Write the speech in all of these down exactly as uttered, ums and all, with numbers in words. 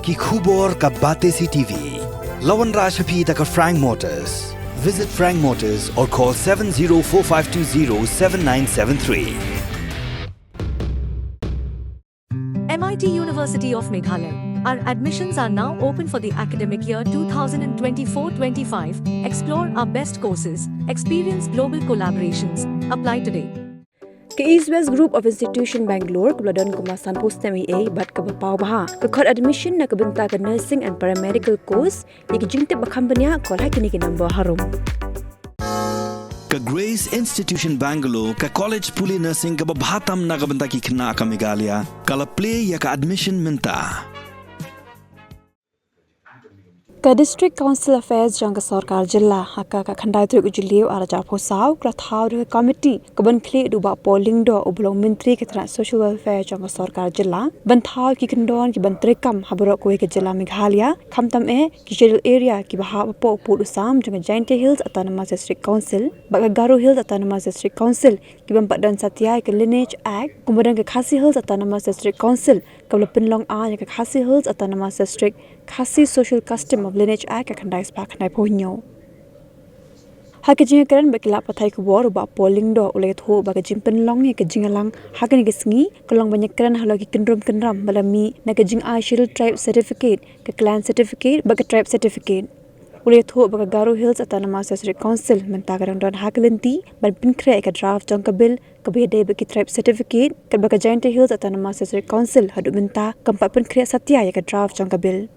Ki khubor ka Batesi T V. La wanrah sha phi da ka Frank Motors. Visit Frank Motors or call seven zero four five two zero seven nine seven three. M I T University of Meghalaya. Our admissions are now open for the academic year two thousand twenty-four twenty-five. Explore our best courses, experience global collaborations. Apply today. Ka East West Group of Institution Bangalore kaba la don kumba sanphew snem eiei bad kaba paw bha ka khot admission na ka bynta ka nursing and paramedical course. Ïa ki jingtip ba kham bniah, call ha kine ki number harum. Ka Grace Institution Bangalore, ka college pule nursing kaba bha tam na ka bynta ki khynnah ka Meghalaya, ka la plie ïa ka admission mynta. Ka District Council Affairs jong ka sorkar jylla ha ka khatkhyndai tarik u Jylliew arhajar arphew saw ka la thaw da ka committee kaban khlieh da u Bah Paul Lyngdoh uba long myntri ka tnat social welfare jong ka sorkar jylla, ban thaw ki kyndon kiban treikam ha baroh kawei ka jylla Meghalaya, khamtam eh ki schedule area kiba hap hapoh u pud u sam jong ka Jaintia Hills Autonomous District Council bad ka Garo Hills Autonomous District Council, kiban pat don satia ïa ka Lineage Act, kumba don ka Khasi Hills Autonomous District Council kaba la pynlong aiñ ïa ka Khasi Hills Autonomous District, Khasi Social Custom of Lineage Act ka khyndai spah khyndaiphew hynñiew. Ha ka jingïakren bad ki lad pathai khubor, u Bah Paul Lyngdoh u la ïathuh ba ka jingpynlong ïa ka jingïalang ha kane ka sngi ka long ban ïakren halor ki kyndrum kyndram ba la mih na ka jingai Scheduled Tribe Certificate, ka Clan Certificate bad ka Tribe Certificate. U la ïathuh ba ka Garo Hills Autonomous District Council mynta ka dang don ha ka lynti ban pynkhreh ïa ka draft jong ka bill kaba ïadei bad ki Tribe Certificate, katba ka Jaintia Hills Autonomous District Council haduh mynta kam pat pynkhreh satia ïa ka draft jong ka bill.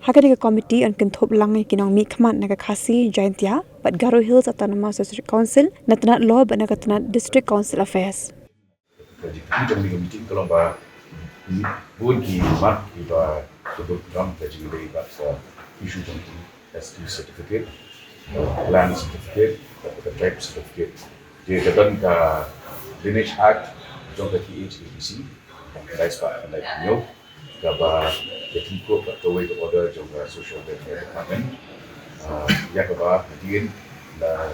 Ha kane ka committee yn kynthup lang ïa ki nongmihkhmat na ka Khasi, Jaintia bad Garo Hills Autonomous District Council, na tnat law bad na ka tnat District Council Affairs. Ka jingkyrkhu jong kane ka meeting ka long ba bun ki mat kiba ka duk ram ka jingïadei bad ka issue jong ki S T certificate, Clan Certificate bad ka Tribe Certificate. Te ka don ka Lineage Act jong ka T H A D C, khyndai spah khyndai phew hynñiew, kaba ïakhun kup bad kawei ka order jong ka Social Welfare Department. Ah, ïa kaba hadien la,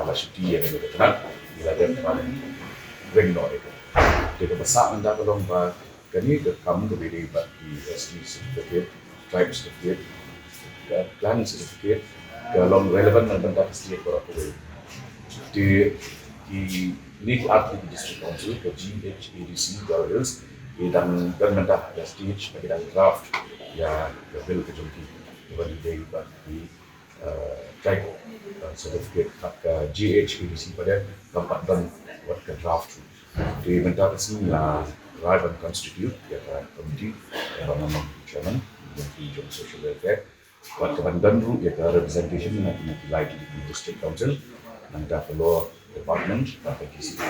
la shuti ïa kane ka tnat, ngi la dep ban ring noh ïa ka. Te kaba sah mynta ka long ba kane ka kam kaba ïadei bad ki S T certificate, Tribe Certificate, ka Clan Certificate, ka long relevant na ka bynta ka state baroh kawei. Te kine ki artylli ki District Council, ka G H A D C Garo Hills, ki dang don mynta ha ka stage ba ki dang draft ïa ka bill ka jong ki, kaba ïadei bad ki, eh, Tribe, eh, Certificate, bad ka G H A D C pat de kam pat don wat ka draft. Te mynta ka sngi la rai ban constitute ïa ka committee, ïa ba nga long chairman, ïa ka jong social welfare. Bad kaban don ruh ïa ka representation na kine ki lai tylli ki district council, nangta ka law department bad ka D C.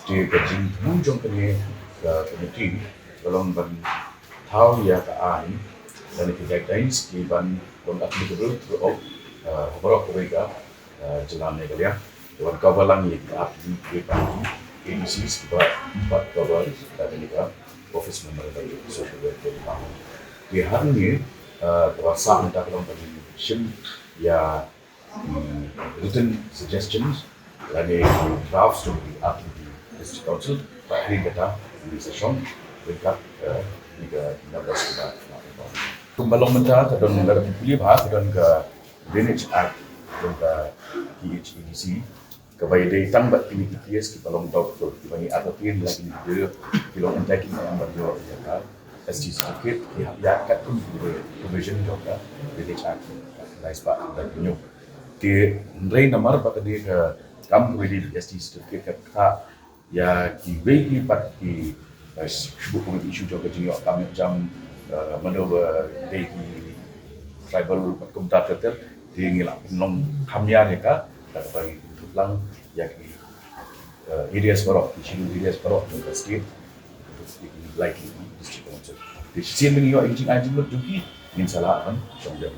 Te ka jingthmu jong kane ka committee ka long ban thaw ïa ka aiñ lane ki guidelines kiban long applicable throughout, uh, baroh kawei ka, uh, jylla Meghalaya. Te ban cover lang ïa ki artylli ki A D Cs kiba, kiba cover da kane ka Office Memorandum Social Welfare Department. Te hangne, uh, kaba sah mynta ka long ban shim ïa, mm, written suggestions lane drafts jong ki artylli ki District Council. Bad hadien kata ngin sa shong ryngkat, uh, kine ki numbers kiba, kiba, kiba. Kumba long mynta ka don lada phi pule bha ka don ka Lineage Act jong ka T H A D C, kaba ïadei tang bad kine ki case kiba long doubtful, kiba ngi artatien la kine ki briew ki long entitled ban ïoh ïa ka S T certificate, ki hap ïaid katkum ki provision jong ka Lineage Act, ka lai spah khyndai phew hynñiew. Te hynrei namar ba kane ka kam kaba ïadei bad S T certificate ka ktah ïa kiwei pat ki, eh, shu bun ki issue jong ka jingïoh kam ïoh jam, eh, mano ba dei ki tribal bad kumta ter ter, te ngi la pynlong kham ïar ïa ka, da kaba ngi kynthup lang ïa ki, eh, areas baroh, ki schedule areas baroh jong ka state, ki lai ki district council. Te shisien ba ngi ïoh ïa ki jingai jingmut jong ki, ngin sa lah ban shong dem.